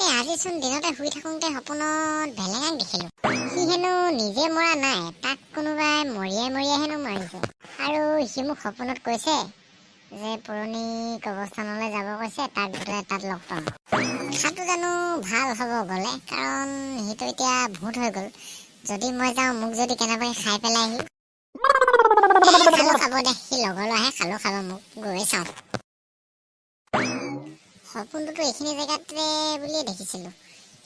এই আজিচোন দিনতে শুই থাকোঁতে সপোনত ভেলেঙাক দেখিলোঁ। সি হেনো নিজে মৰা নাই, তাক কোনোবাই মৰিয়াই মৰিয়াই হেনো মাৰিছে। আৰু সি মোক সপোনত কৈছে যে পুৰণি কবৰস্থানলৈ যাব কৈছে, তাক বোলে তাত লগ পাম। কথাটো জানো ভাল হ'ব গ'লে? কাৰণ সিটো এতিয়া ভূত হৈ গ'ল। যদি মই যাওঁ, মোক যদি কেনেবাকৈ খাই পেলাইহি। খালো খাব দে, সি লগৰ ল'ৰাহে, খালো খাব মোক। গৈ চাওঁ। সপোনটোতো এইখিনি জেগাতে বুলিয়ে দেখিছিলোঁ।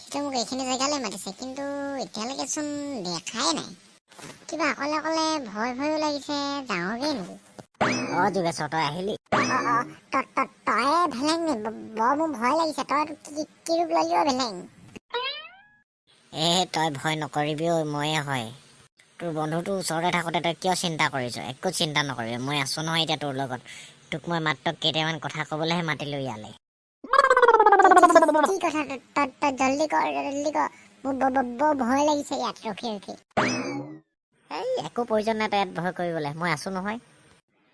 সিটো মোক এইখিনি জেগালৈ মাতিছে, কিন্তু এতিয়ালৈকে চোন দেখাই নাই। কিবা অকলে অকলে ভয় ভয়ো লাগিছে। যাওঁগৈ নেকি? অ যোগেশ্বৰ, তই আহিলি? অ, তয়ে ভেলেং নি? বৰ মোৰ ভয় লাগিছে। তই কি কি ৰূপ ললি অ ভেলেং? এ, তই ভয় নকৰিবি ঐ, ময়ে হয়। তোৰ বন্ধুটো ওচৰতে থাকোঁতে তই কিয় চিন্তা কৰিছ? একো চিন্তা নকৰিবি, মই আছো নহয় এতিয়া তোৰ লগত। তোক মই মাত্ৰ কেইটামান কথা ক'বলৈহে মাতিলোঁ ইয়ালৈ। কি কথা? তই তই জল্দি কৰ, জল্দি কৰ। মোৰ বৰ ভয় লাগিছে ইয়াত ৰখি ৰখি। এই, একো প্ৰয়োজন নাই তই ইয়াত ভয় কৰিবলৈ, মই আছো নহয়।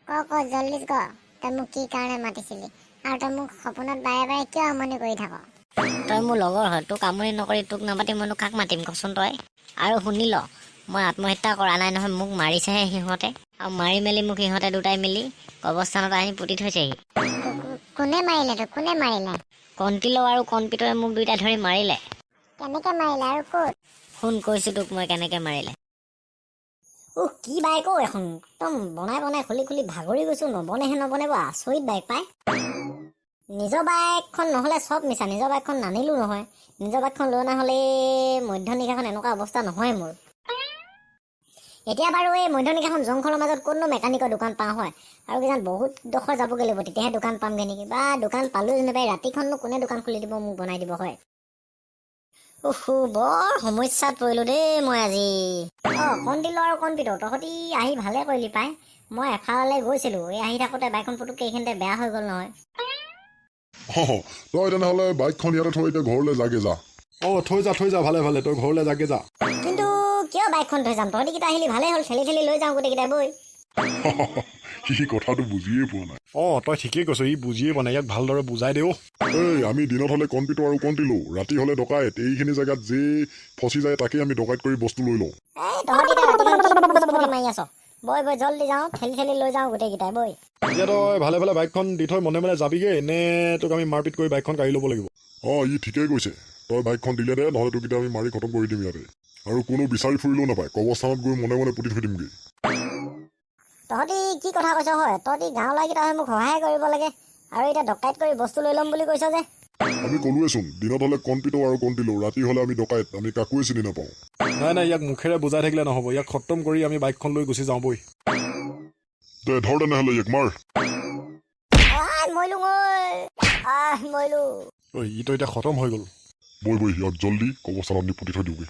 ক ক, জল্দি ক। তই মোক কি কাৰণে মাতিছিলি আৰু তই মোক সপোনত বাৰে বাৰে কিয় আমনি কৰি থাক? তই মোৰ লগৰ হয়, তোক আমনি নকৰি, তোক নামাতি মইনো কাক মাতিম কচোন তই? আৰু শুনি ল, মই আত্মহত্যা কৰা নাই নহয়, মোক মাৰিছেহে সিহঁতে। আৰু মাৰি মেলি মোক সিহঁতে দুটাই মিলি কবৰস্থানত আনি পুতি থৈছেহি। কোনে মাৰিলে তোক? কোনে মাৰিলে? কণ্টিলো আৰু কণপিতৌৱে মোক দুইটা ধৰি মাৰিলে। কেনেকে মাৰিলে আৰু ক'ত? শুন, কৈছো তোক মই কেনেকে মাৰিলে। উহ, কি বাইক অ' এখন! একদম বনাই বনাই খুলি খুলি ভাগৰি গৈছো, নবনেহে নবনে। বৰ আচৰিত বাইক পাই। নিজৰ বাইকখন নহ'লে চব মিছা। নিজৰ বাইকখন নানিলো নহয়। নিজৰ বাইকখন লৈ অনা হ'লে মধ্য নিশাখন এনেকুৱা অৱস্থা নহয় মোৰ এতিয়া। বাৰু এই মধ্য নিশাখন জংঘলৰ মাজত ক'তনো মেকানিকৰ দোকান পাওঁ হয়? আৰু কিজান বহুত ডোখৰ যাবগৈ লাগিব, তেতিয়াহে দোকান পামগৈ নেকি? বা দোকান পালোঁ যেনিবা, এই ৰাতিখননো কোনে দোকান খুলি দিব, মোক বনাই দিব হয়? উফু, বৰ সমস্যাত পৰিলো দেই মই আজি। অ কণদিলো আৰু কণপিতৌ, তহঁতি আহি ভালে কৰিলি পাই। মই এফালে গৈছিলো, এই আহি থাকোঁতে বাইকখন পুটুককৈ এইখিনিতে বেয়া হৈ গ'ল নহয়। অ, তই তেনেহ'লে বাইকখন ইয়াতে থৈ এতিয়া ঘৰলৈ যাগে যা। অ, থৈ যা, থৈ যা, ভালে ভালে তই ঘৰলৈ যাগে যা। কিন্তু কিয় বাইকখন থৈ যাম? তহঁতিকেইটা আহিলি ভালেই হ'ল, ঠেলি ঠেলি লৈ যাওঁ গোটেইকেইটাই, বৈ। সি কথাটো বুজিয়ে পোৱা নাই। অ, তই ঠিকেই কৈছ, ই বুজিয়ে পোৱা নাই। ইয়াক ভালদৰে বুজাই দে অ'। এই, আমি দিনত হ'লে কণপিতৌ আৰু কণটিলৌ, ৰাতি হ'লে ডকাইত। এইখিনি জেগাত যি ফচি যায় তাকেই আমি ডকাইত কৰি বস্তু লৈ লওঁ। এই, তহঁতি এতিয়া ৰাতিখন কি ফুৰ্তি মাৰি আছ? বৈ বৈ, জল্দি যাওঁ, ঠেলি ঠেলি লৈ যাওঁ গোটেইকেইটাই, বৈ। এতিয়া তই ভালে ভালে বাইকখন দি থৈ মনে মনে যাবিগৈ নে তোক আমি মাৰপিট কৰি বাইকখন কাঢ়ি ল'ব লাগিব? অ, ই ঠিকেই কৈছে। তই বাইকখন দিলে দে, নহ'লে তোক এতিয়া আমি মাৰি খতম কৰি দিম ইয়াতে। আৰু কোনো বিচাৰি ফুৰিলেও নাপায়, কবৰস্থানত গৈ মনে মনে পুতি থৈ দিমগৈ। তহঁতি কি কথা কৈছ হয়? তহঁতি গাঁৱৰ ল'ৰাকেইটা হৈ মোক সহায় কৰিব লাগে আৰু এতিয়া ডকাইত কৰি বস্তু লৈ ল'ম বুলি কৈছ যে? আমি ক'লোৱেচোন, দিনত হ'লে কণপিতৌ আৰু কণটিলৌ, ৰাতি হ'লে আমি ডকাইত। আমি কাকোৱে চিনি নাপাওঁ। নাই নাই, ইয়াক মুখেৰে বুজাই থাকিলে নহ'ব। ইয়াক খতম কৰি আমি বাইকখন লৈ গুচি যাওঁ, বৈ। দে ধৰ তেনেহ'লে, ইয়াক মাৰ। আহ, মৰিলো ঐ, আহ, মৰিলো। ঐ, ইটো এতিয়া খতম হৈ গ'ল। বৈ বৈ, ইয়াক জল্দি কবৰস্থানত নি পুতি থৈ দিওঁগৈ।